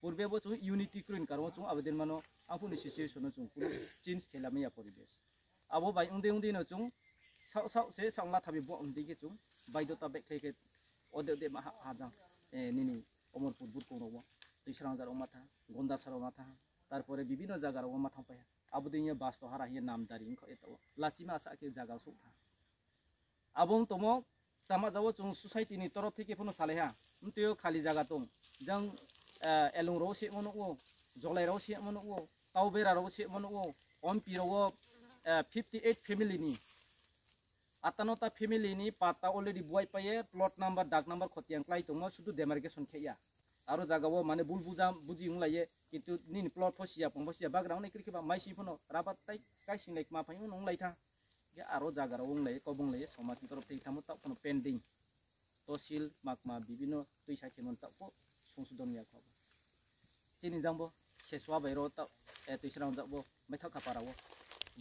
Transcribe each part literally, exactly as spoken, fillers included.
Purbe bo chung unity kroi ni karon wo chung abo din mano, arphuh ni situation no chung kunu change khe lamai ya poribesh. Abo bai ongdei ongdei no chung saoh saoh se saoh latha bi bo ongdei khe chung baidota baihkhlai khe ode ode ma ha-, hajang, eh, nini Omorpur burkong rao wo, Tuisarangja rao ma tha, Gondasa rao ma tha, tarpore bibino zaga rao wo ma thangpai ha. Abo dei ye bus to hara hing ye namdari ongkha ye taoh wo. Lachima sa khe zaga souh tha. Abo ong tongmo, tama jao chung society ni torof theke phono salai ha. Mtui yo khali zaga tong. Jang, eh, Elung rao se mo nuh wo, Jolai rao se mo nuh wo, Taubera rao se mo nuh wo, Ompi rao wo, eh, fifty eight family ni. Ata nota family ni patta already buai pai ye, plot number, dag number khotiang klái tongmo, sudu demarcation khe ya. Aro zaga wo mane bul buja, buji onglai ye, kintu nini plot pho siya, pong pho siya, background ni kroi khe ba maising phono rubber tai kaising lai kma phai onglai tha. Khe aro zaga rao onglai ye, kobong lai ye, somaj ni torof theke tamo taoh phono pending. Tosil, makma, bibino tuisa khe mon taoh pho songsodon ya kho. Chini jang bo, Sesua bai ro taoh, eh, Tuisarangja bo, Maithaohkha para wo.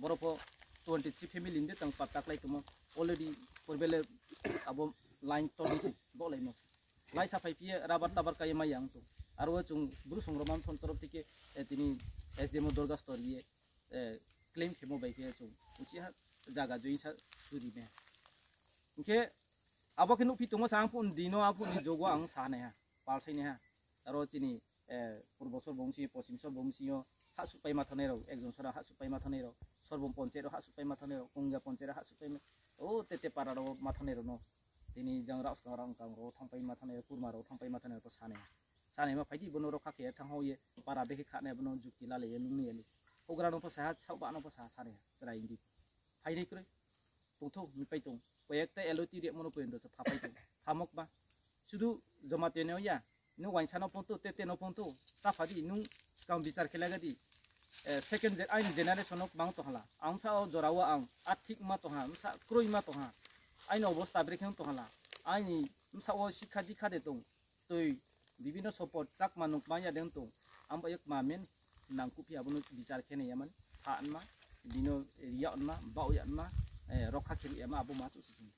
Boro pho twenty three family ni de tang patta klái tongmo, already porbele abo line todisi, bo lai no. Lai sa phai phi ye, rubber tabar kai ye mai yang tong. Aro wo chung Bru Songrongma Mthon torof theke, eh, tini S D M o dorga stor ye, eh, claim khemo bai khe chung uchi ha zaga join sa suri me. Hing khe abo khe nuhphi tongmo sa ang phuh ni dino, ang phuh ni jogo ang sa nai ha, pal sai nai ha. Aro chini, eh, purbo sorbong si, poschim sorbong si yo hahsuh pai ma thanai rao, ekjon sora hahsuh pai ma thanai rao, sorbong ponchayat rao hahsuh pai ma thanai rao, Kongja ponchayat rao hahsuh pai ma, o tete para rao ma thanai rao no. Tini jang rao skang rao kang rao thangpai ma thanai, kurma rao thangpai ma thanai rao pho sa nai ha. Sa nai ma phai di, bono rokha khe thanng hao ye, para bekhe kha nai, bono jukti lalai ye, lung ni ya ni. Houhgra no pho sa ha, saohba no pho sa ha, sa nai ha, chrai di. Phai nai kroi. Tongthou, hing pai tong. Koyekta L O T rimo no point rao se phapai tong. Phamok ba. Sudu joma tene ya. Nung uaingsa no phone to, tete no phone to. Ta pha di, nung skang bichar khe laga di. Eh, second gen, aini generation no kbang tong hala. Ang sa o jora wo ang athik ma tong ha, bsa kroi ma tong ha. Aini obosta brekhe tong hala. Aini bsa o sikha dikha de tong. Tui bibino support chakma nung kma ya deng tong. Ang ba ye kma men nangkuh phi abo no bichar khe nai ya man. Pha anma, bino ri ya anma, baoh ya anma, eh, rokha khe ri ya ma abo ma chuh si chung.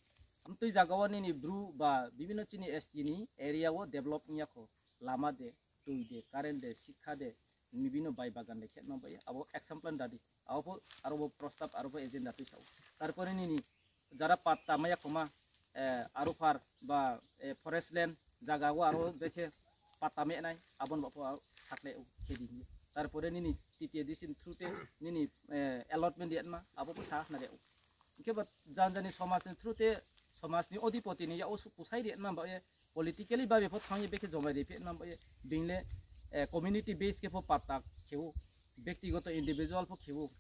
Amtui zaga wo nini Bru ba bibino chini S T ni area wo develop ong ya kho. Lama de, tui de, current de, sikha de, bibino bai bagan de khe ma ba ye. Abo example da di. Abo pho, aro bo prostab, aro bo agenda tui sa ou. Tarpore nini jara patta maya khoma, eh, aro phar ba, eh, forest land zaga wo aro bekhe patta me nai, abo no ba pho sakle khe di hing ye. Tarpore nini T T A D C ni through te nini, eh, allotment di anma, abo pho sa na re ou. Hing khe ba jan jani somaj ni through te, somaj ni odhipoti ni yak wo suh pusai ri anma ba ye, politically babe pho thanng ye bekhe jomai ri phi anma ba ye, being le, eh, community base khe pho patta khe ou, bektigoto individual pho khe ou.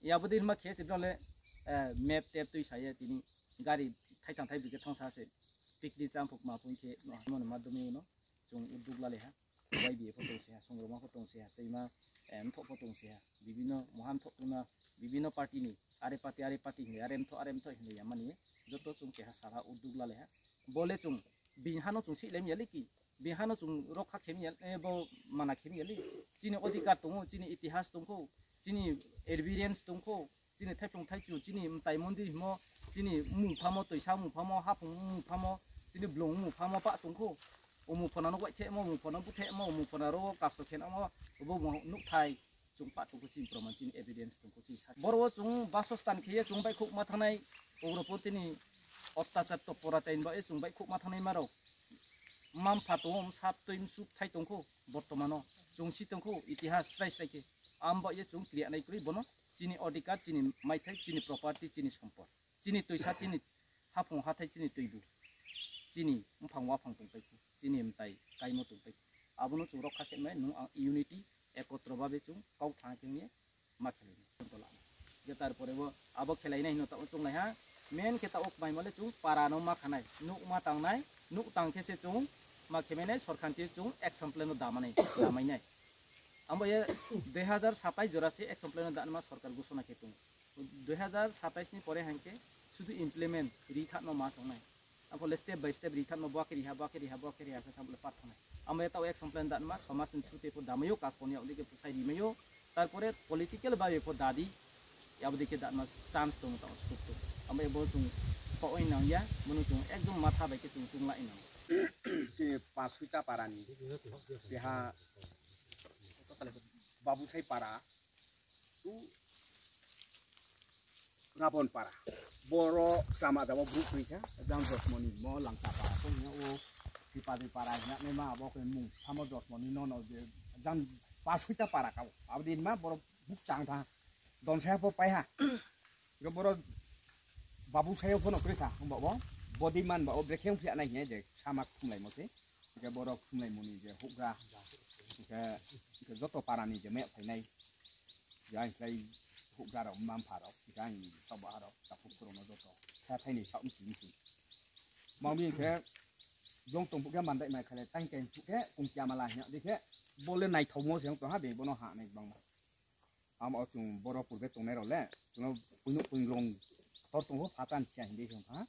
Yabo dei ma khe se brao le, eh, map tap tui sa ye tini gari thaitham thaibri khe thanngsa se picnic cham pho kma pho khe no hamo no ma domi no chung uddog lalai ha. Y B A pho tong se ha, Songrongma pho tong se ha, tei ma, eh, mthoh pho tong se ha, bibino moha mthoh tongna, bibino party ni, are party, are party hing ye, are mthoh, are mthoh hing ye, yamani joto chung keha sal ha uddog lalai ha. Bo le chung bini ha no chung sihlai mi ya le ki, bini ha no chung rokha khe mi ya, eh, bo mana khe mi ya le. Chini odhikar tong ou, chini itihas tong khou, chini evidence tong khou, chini thaiphlung thaichu, chini mtai mondir himo, chini mmung phamo, toisa mmung phamo, haphung mmung phamo, chini blung mmung phamo pah tong khou. Omung phona no waithemo, omung phona buthemo, omung phona ro kasto khenamo, bo nuhthai chung pah tong khou, chini proman, chini evidence tong khou, chini sa. Boro wo chung basostan khe ye chung baihkhouh ma thanngnai, ugroponthi ni ottachar topora taini ba ye chung baihkhouh ma thanngnai ma rao. Mma-mpha tong ou, bsa tui msu bthai tong khou, bortomano chung si tong khou, itihas srai srai khe. Abo ye chung kriya nai kroi bono, chini odhikar, chini maithai, chini property, chini sompot. Chini toisa, chini haphung hathai, chini toibu. Chini mphang waphang tongpai khou, chini mtai kaimo tongpai khou. Abo no chung rokha khe mai, nung ang unity, ekotro babe chung kau thang khe ye, ma khelai nai. Bo la. Je tarpore bo abo khelai nai hino taoh chung nai ha. Main khe taoh kmaimo le chung para no ma khanai, nuh ma tangnai, nuh tang khe se chung ma khe mai nai, sorkar ni chung action plan no da ma nai, da mai nai. Abo ye dui hazar satais jora se action plan no da ma sorkar ghosona khe tong. Dui hazar satais ni pore hing khe sudu implement ri thanngmo ma song nai. Abo le step by step ri thanngmo, bo khe ri ha, bo khe ri ha, bo khe ri ha, sa sample path thangnai. Amo ye taoh action plan da ma, somaj ni through te pho da mai ou, kaspon yag dei khe phusairi mai ou. Tarpore political babe pho da di, abo dei khe da ma chance tong, taoh scope tong. Amo ye bo chung paoh nang ya, bono chung ekdom matha bai khe chung chung lai nang. Chini Pasoita para ni, keha Babusai para, tu Rabon para. Boro sama da bo brouh kroi kha, jang Jotmoni mo Langta para tong hing ya o, Tripadi para hing ya naima abo khe mung samo Jotmoni no no je jang pa suita para kau. Abo din ma boro bukchang tha, donsai pho pai ha. Hingkhe boro Babusai yo pho no kroi kha, himba bo, bodei man ba o brekhe ongphi ya nai hing ye je sama khumlaimo se. Hingkhe boro khumlaimo ni je houhgra, hingkhe, hingkhe joto para ni je meh phainai, je ang slái houhgra rao, mma mpha rao, hingkhe ang ni saohba rao, takhuk khorang no joto, sa thaini saoh msi msi. Mami hingkhe, jong tong phuh khe mandai mai kha le, tang tang phuh khe, kungkia mala hing ya dei khe, bo le naithaomo se ong tong ha, beng bo no ha nai bangma. Amo chung boro purbe tongnai rao le, chung no poino poingrong tor tong pho pha chan sia hing dei se ong tha.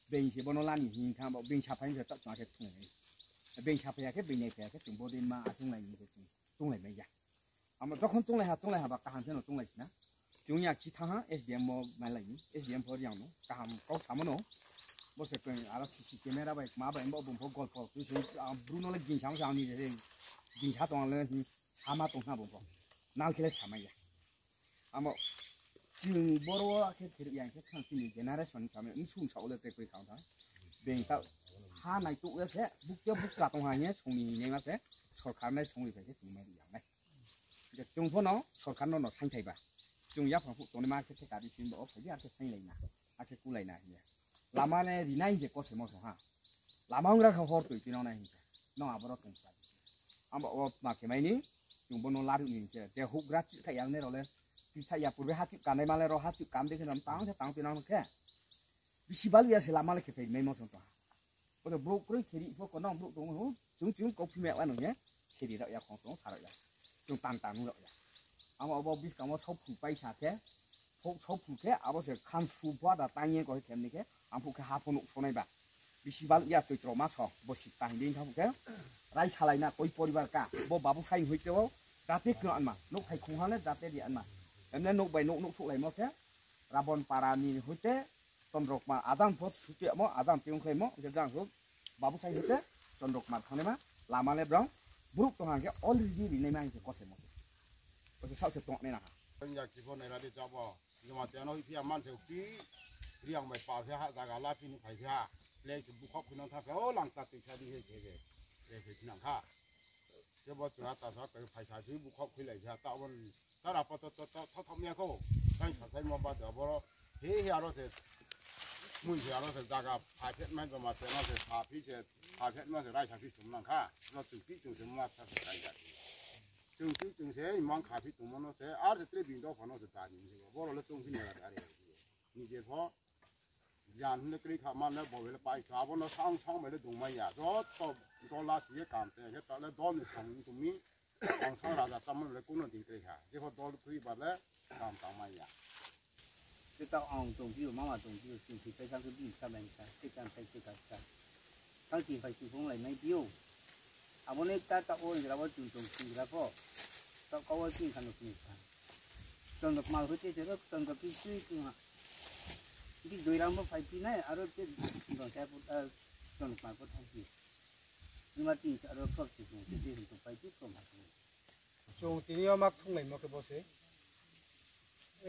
Beng se bo no lani hing tha, bo beng saphai se taoh chung akhe thunglai nai. Beng saphai ya khe, beng naiphai ya khe, chung bodei ma achunglai ni se chung chunglai mai ya. Amo jokhon chunglai ha, chunglai ha ba kaham khe no chunglai si na. Chung ya khi thanng ha, S D M o mailai ni, S D M pho Reang no, kaham kau samo no. Bo se koi aro C C camera bai, ma bai, bo bung pho golpo, tu se, ah, bru no le gingsa ong se ang ni je, gingsa tong ang le, hmm, sama tong ha bung pho. Nal khe le samai ya. Amo, chung boro wo khe kherip ya khe khang chini generation samai, msung sao le te koi khang tha. Beng ta, ha nai tuh ya se, bukcha bukcha tong ha hing ye, song ni hing ye ma se, sorkar nai song ni phai khe chung mai ri ya nai. Je chung pho no sorkar no no saingthai ba. Chung yaphang phuh tongnaima khe theka di sin bo o phai di, akhe sainglai na, akhe kulai na hing ye. Lama le rinai je kosemo song ha. Lama wngra kha hor toi tinang nai hing se. Nung aboro tong sa. Abo o ma khe mai ni, chung bo no laruh ni hing khe, je houhgra chih khai yang nai rao le, tui thai ya purbe ha chih kanai ma le rao ha chih kam dei khe no tang khe tang tinang khe. Bisi balu ya se lama le khe phai maimo song tong ha. Bo to brouh kroi kheri pho kono brouh tong ou, chung chung kau phimai ya nung ye, kheri rao ya khong tong sa rao ya. Chung tan tan rao ya. Amo abo buskang wo saophu paisa khe, phou saophu khe, abo se khansu pho ada tang ye koi khe mni khe, ang phuh khe ha pho nuh sonai ba. Bisi balu ya Choitro mas o, bo sita hing di tha phuh khe, rai salai na koi poribar ka, bo Babusai hoite o, jate kno anma, nouhthai khong ha le jate ri anma. Emne nouh bai nouh nouh souhlaimo khe, Rabon para ni hoite, Chondro Kumar ajang pho sutiamo, ajang tiong khlaimo, hingkhe jang pho Babusai hoite Chondro Kumar thangnaima, lama le brao, brouh tong hang khe already rinaima hing se kosemo se. Bo se saoh se tongnai na ha. Ang ya khe pho naira di jabo, Jamatia no hoih phi ya man se ukchi, Reang bai pa phi ha, zaga la phi ni phai phi ha, plei se bukhok phi no tha khe, o Langta tuisa di he khe khe, khe khe phi nang kha. Khe bo chura ta sa khe phaisa phi bukhok phi lai phi ha, ta bon Tara poto to to tho tho miya kho. Tang sa thai mo ba de boro. He he aro se. Mun se aro se jaga pha phet mai ba ma te no se pha phi se. Pha phet ma se rai sa phi sum nang kha. No chung ti chung se ma sa se kai ya. Chung ti chung se mang kha phi tung mo no se. Ar se tre bin do pha no se ta ni se. Boro le chung phi ne ra da re. Ni je pho. Jan hing le kri kha man le bo le pai kha, abo no sang sang bai le dong mai ya. Joto dol la si ye kam te, khe ta le dol ni sang ni tong mi. Ang sang raja chamon le kuno din kri kha. Je pho dol kri ba le kam tang mai ya. Khe ta ang tong phi o, mama tong phi o, chung phi pai sang khe bini sa mai sa, khe kam sai khe kam sa. Tang tin phai chung phung lai mai phi o. Abo ni ta ta o ingra bo chung tong singra pho. Ta kau o chung khan no kni kha. Chondro Kumar hoite se ro, Chondro Kumar tui tui ha. Di doi ram bo phai phi nai, aro te Chondro Kumar pho, ah, Chondro Kumar pho thang phi. Nima tin sa aro thor si chung, te te to phai phi, to ma. Chung tini yo ma kthunglaimo khe bo se.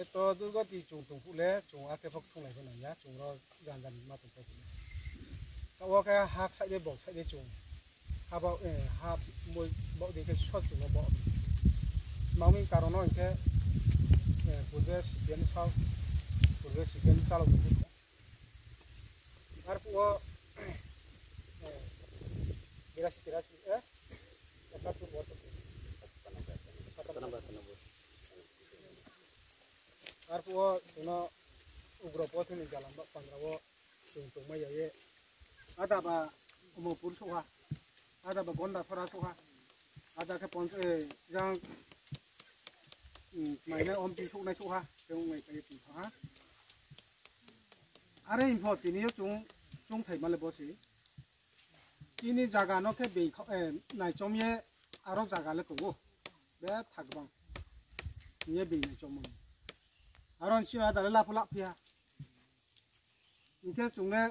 Eto durgo ti chung tong phuh le, chung akhe pho kthunglai pho nang ya, chung ro jan jan ma tong phuh le. Taoh wo khe ha ksaih de, bok ksaih de chung. Ha baoh, eh, ha moi baoh de khe sot chung no baoh. Mangni karon no hing khe, eh, purbe C P M sao, purbe C P M chalo tong phuh. Arphuh wo, eh, birasi, tirasi, eh, ekatur wo tong phuh. Arphuh wo chung no Ugropoth ni jalan ba pandra wo chung tongmai ya ye. Ada ba Omopur souh ha. Ada ba Gondathora souh ha. Ada khe pon-, eh, jang, mm, mainai Ompi souhnai souh ha. Khe ong nai khe ye chung thanng ha. Are mpho tini yo chung, chung thai ma le bo se. Chini zaga no khe being kha-, eh, naichom ye aro zaga le tong ou. Bethak bang. Hing ye being naichom ou. Aro ni sino ada le lapho laphi ha. Hing khe chung le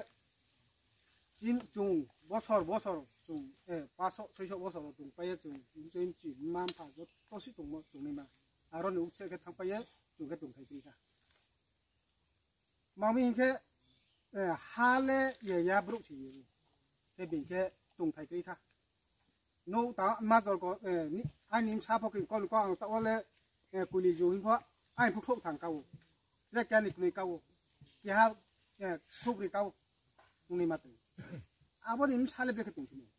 chin-, chung bosor bosor chung, eh, paso soiso bosor tong pai ye chung, mchoi mchi, mma mpha joto Sih tongmo tongnaima. Aro ni ukse khe thanngpai ye, chung khe tongthai kroi kha. Mami hing khe, ha le ya ya brouh se ye. Khe being khe tongthai kroi kha. Nouh ta major ko, aini bsa pho khe kau kau ang taoh wo le, Kuilijo hing pho, aini pho khrouh thang ka ou. Tre keha ni knoi ka ou. Keha, khrouhbroi ka ou. Ongnaima tong. Abo ni bsa le brekhe tongphi nai.